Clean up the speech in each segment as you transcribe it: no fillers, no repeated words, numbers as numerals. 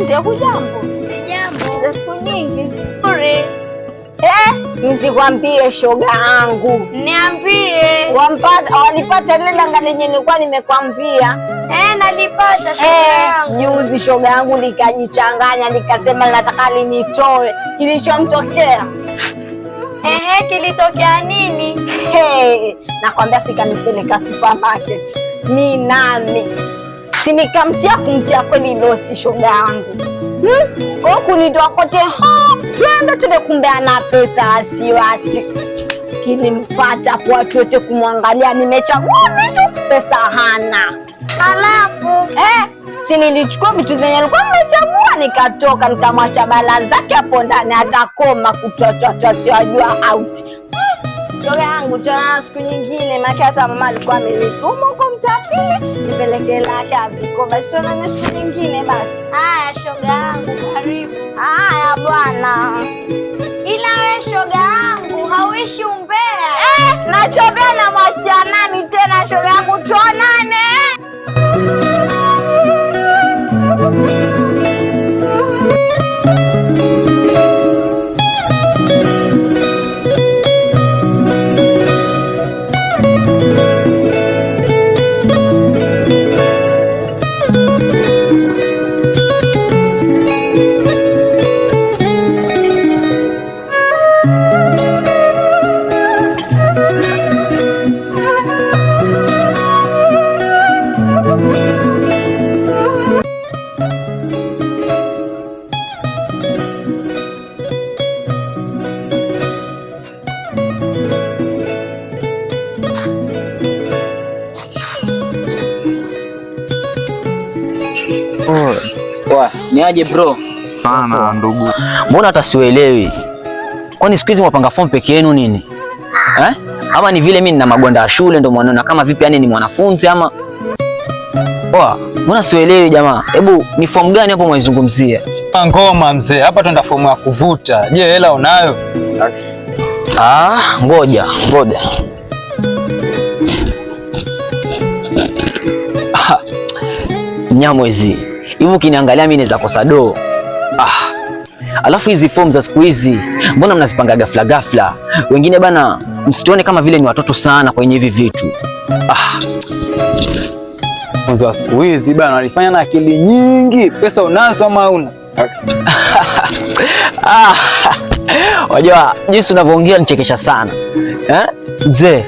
Asante. Hujambo? Sijambo. Siku nyingi. Nzuri. Nisikwambie shoga yangu. Niambie. Wampata, walipata lile danga lenye nilikuwa nimekwambia. Nalipata shoga yangu. Juzi shoga yangu likajichanganya likasema nataka linitoe. Kilichomtokea? Ehe, kilitokea nini? Hey, nakwambia sikanipeleka supermarket. Mi nami si nikamtia kumtia kweli losi shoga yangu. Kwa kunitoa kote ha, twende twende, kumbe ana pesa wasiwasi. Kilimpata kwa watu wote kumwangalia, nimechagua vitu pesa hana. Halafu Si nilichukua vitu zenye alikuwa nimechagua nikatoka, nikamwacha bala zake hapo ndani, atakoma kutwatwatwa, siwajua out. Shoga yangu tena siku nyingine, maana hata mama alikuwa amenituma huko mtaa nipeleke lake aviko. Basi tuonane siku nyingine basi. Haya shoga yangu, karibu. Haya bwana. Ila we shoga yangu hauishi umbea. Nachobea na mwachia nani tena shoga yangu, tuonane. Ni aje bro? Sana ndugu. Mbona hata siuelewi? Kwani siku hizi mwapanga form peke yenu nini? Eh? Ama ni vile mimi nina magwanda ya shule ndo mwanaona kama vipi, yani ni mwanafunzi ama? Poa, mbona siuelewi jamaa? Hebu ni form gani hapo mwaizungumzia? Ngoma mzee, hapa twenda fomu ya kuvuta. Je, hela unayo? Ah, ngoja, ngoja. Ah, Mnyamwezi. Hivi ukiniangalia mimi naweza kosa do. Ah. Alafu hizi form za siku hizi mbona mnazipanga ghafla ghafla? Wengine bana, msituone kama vile ni watoto sana kwenye hivi vitu. Ah, Mwanzo wa siku hizi bana walifanya na akili nyingi. Pesa unazo ama huna? ah. Wajua jinsi unavyoongea nichekesha sana. Eh? Mzee,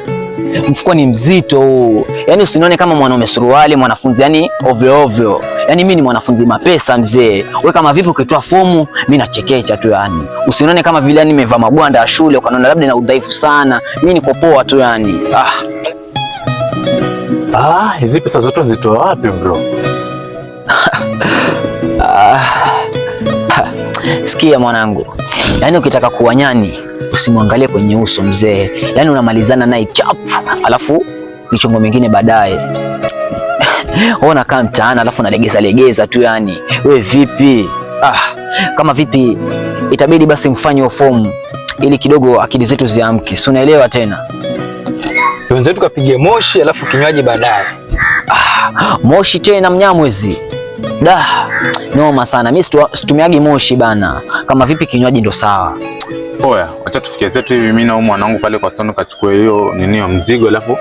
mfuko ni mzito huu. Yaani usinione kama mwanaume suruali, mwanafunzi yani ovyo ovyo. Yaani mimi ni mwanafunzi mapesa mzee. Wewe kama vipi ukitoa fomu, mimi nachekecha tu yani. Usinione kama vile yani nimevaa magwanda ya shule ukaona labda na udhaifu sana. Mimi niko poa tu yani. Ah. Ah, hizi pesa zote zitoa wapi bro? Ah. Sikia mwanangu, yaani ukitaka kuwa nyani usimwangalie kwenye uso mzee, yaani unamalizana naye chapu, alafu michongo mingine baadaye. Wewe unakaa mtaani alafu unalegeza legeza tu yani. We vipi? Ah, kama vipi itabidi basi mfanye fomu ili kidogo akili zetu ziamke, si unaelewa tena? Wenzetu kapige moshi alafu kinywaji baadaye. Ah, moshi tena Mnyamwezi. Da, noma sana. Mimi situmiagi moshi bana. Kama vipi kinywaji ndo sawa. Oya, acha tufikie zetu hivi, mimi na huyu mwanangu pale kwa stone kachukue hiyo nini hiyo mzigo, alafu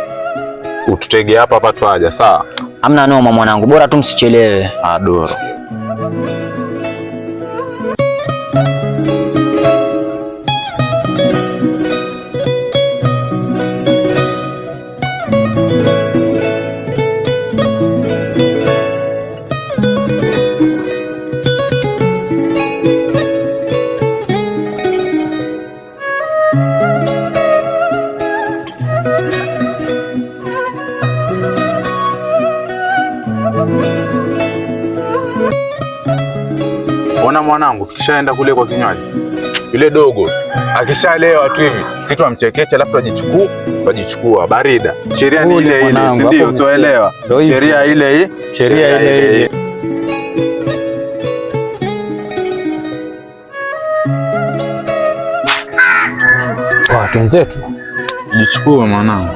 ututege hapa hapa twaja, sawa? Hamna noma mwanangu, bora tu msichelewe. Ah, doro. Ona mwanangu, tukishaenda kule kwa kinywaji, yule dogo akishalewa tu hivi, si twamchekecha, alafu twajichukua barida. Sheria ni ile ile, si ndio? Usioelewa sheria ile ile, Sheria ile ile. Watu wenzetu Jichukue mwanangu.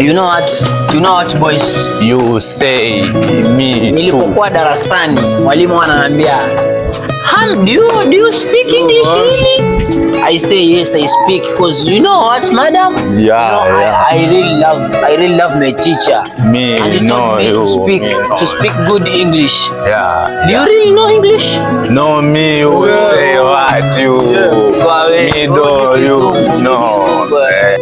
You know what? You know what boys? You say me. Nilipokuwa darasani mwalimu ananiambia, "Ham, do you speak English really?" I say yes, I speak because you know what, madam? Yeah, you know, yeah. I really love my teacher. Me And he know taught me you. to speak Me know. to speak good English. Yeah. Do you really know English? No, me you say what you. Me do you know.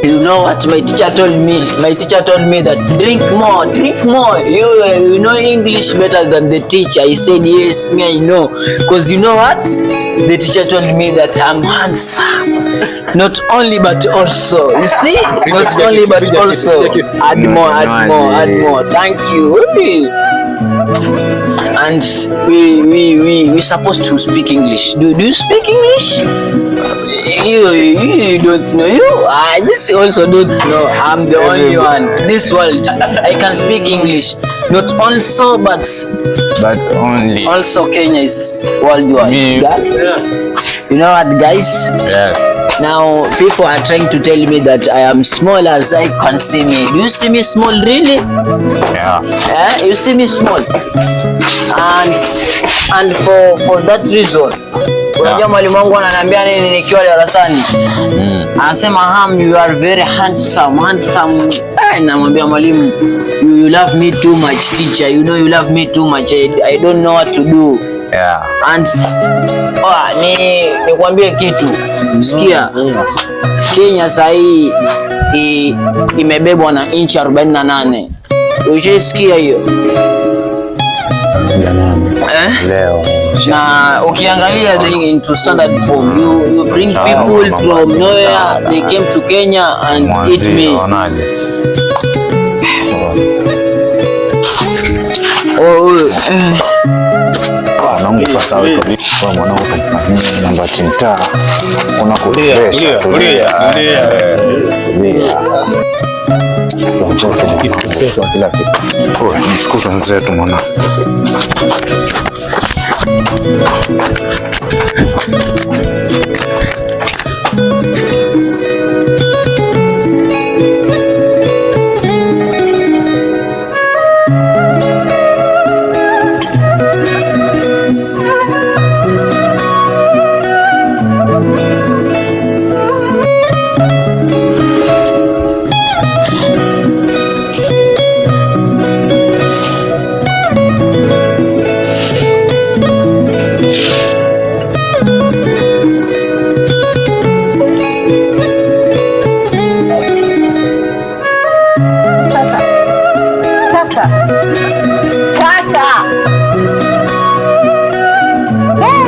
You know what my teacher told me? My teacher told me that drink more, drink more. You know English better than the teacher. I said yes, me I know. Because you know what? The teacher told me that I'm handsome. Not only but also. You see? Not only but also. Add more, add more, add more. Thank you. And we supposed to speak English. Do you speak English? You don't know. You I this also don't know. I'm the only one. This world I can speak English. Not also but But only. also Kenya is worldwide. Me. You know what, guys? Yes. Now people are trying to tell me that I am small as I can see me. Do you see me small really? Yeah. Eh? You see me small. And for that reason, unajua mwalimu wangu ananiambia nini nikiwa darasani? Anasema, "Ham, you are very handsome, handsome." Eh, namwambia mwalimu, you love me too much, teacher. You know you love me too much. I don't know what to do." Yeah. And oh, ni nikwambie kitu. Sikia. Kenya sahii imebebwa na inchi 48. Ushaisikia hiyo? Eh? Leo. Na ukiangalia the into standard form, you bring people from nowhere, they came to Kenya and eat me. Onaje? Oh, Mwanangu sasa wewe kabisa mwanangu kumfanyia namba tinta. Unakuresha. Tulia, tulia. Tulia. Kila kitu. Msiku wenzetu mwanangu. Kaka. Kaka. Eh.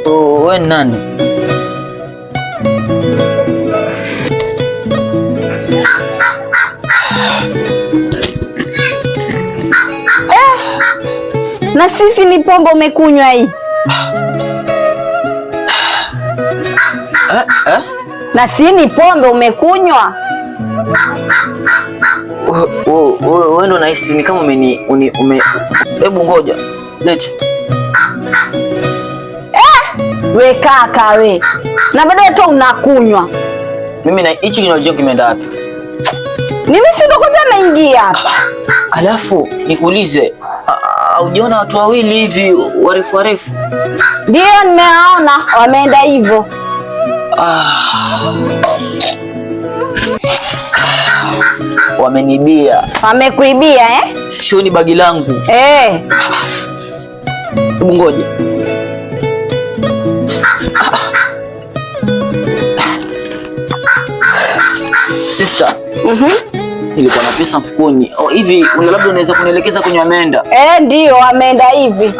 Oh, wewe ni nani? Na sisi ni pombe umekunywa hii. Eh, eh? Na si ni pombe umekunywa? Wewe ndo nahisi ni kama umeni ume hebu ngoja. Lete. We kaka we. Na baadaye tu unakunywa. Mimi na hichi kinywaji kimeenda wapi? Mimi si ndo kwanza naingia hapa. Alafu nikuulize, haujaona watu wawili hivi warefu warefu? Ndio nimewaona wameenda hivyo. Wamenibia. Wamekuibia eh? Sioni bagi langu. Eh. Hebu ngoja. Sister. Nilikuwa na pesa mfukoni. Oh, hivi labda unaweza kunielekeza kwenye wameenda? Eh, ndio wameenda hivi.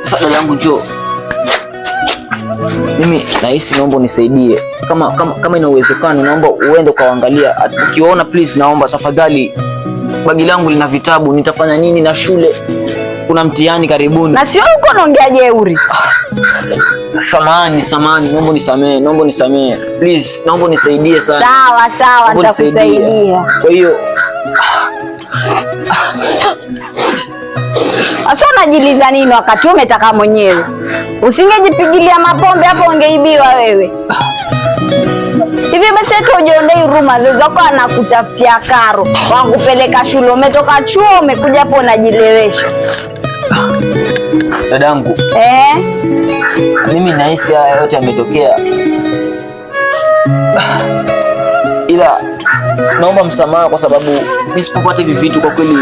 Sasa dada yangu njoo. Mimi nahisi naomba unisaidie. Kama ina uwezekano naomba uende ukaangalia. Ukiwaona please naomba tafadhali. Bagi langu lina vitabu, nitafanya nini na shule? Kuna mtihani karibuni. Na sio uko unaongea jeuri. Samahani, samahani, naomba unisamehe, naomba unisamehe. Please, naomba unisaidie sana. Sawa sawa, Naomba unisaidie. nitakusaidia. Kwa hiyo Sasa unajiliza nini wakati umetaka mwenyewe? Usingejipigilia mapombe hapo ungeibiwa wewe. Hivi basi hata hujiondei huruma, wazazi wako anakutafutia karo, wakupeleka shule, umetoka chuo umekuja hapo unajilewesha. Dadangu, mimi nahisi haya yote yametokea, ila naomba msamaha kwa sababu nisipopata hivi vitu kwa kweli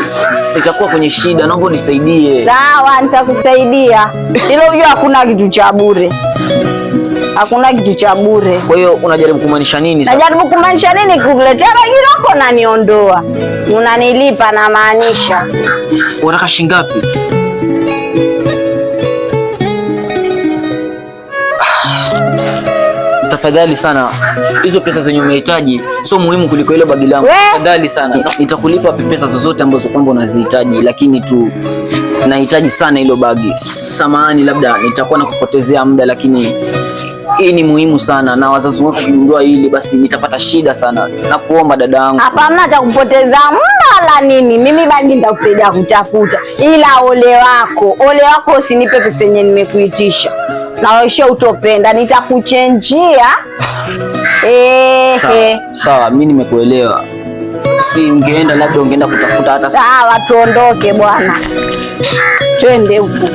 nitakuwa kwenye shida. Naomba unisaidie. Sawa, nitakusaidia. Ila unajua hakuna kitu cha bure, hakuna kitu cha bure. Kwa hiyo unajaribu kumaanisha nini sasa? Najaribu kumaanisha nini? Kukuletea bagi lako naniondoa, unanilipa na maanisha. Unataka shilingi ngapi? Tafadhali sana, hizo pesa zenye umehitaji sio muhimu kuliko ile bagi langu. Tafadhali sana, nitakulipa pesa zozote ambazo kwamba unazihitaji, lakini tu nahitaji sana hilo bagi. Samahani, labda nitakuwa nakupotezea muda, lakini hii ni muhimu sana, na wazazi wako kugundua hili, basi nitapata shida sana. Nakuomba dada yangu. Hapana cha kupoteza muda wala nini, mimi bagi nitakusaidia kutafuta, ila ole wako, ole wako usinipe pesa yenye nimekuitisha, na wewe utopenda, nitakuchenjia. Sawa, sawa, mimi nimekuelewa. Si ungeenda labda ungeenda kutafuta hata. Sawa, tuondoke bwana, twende huku.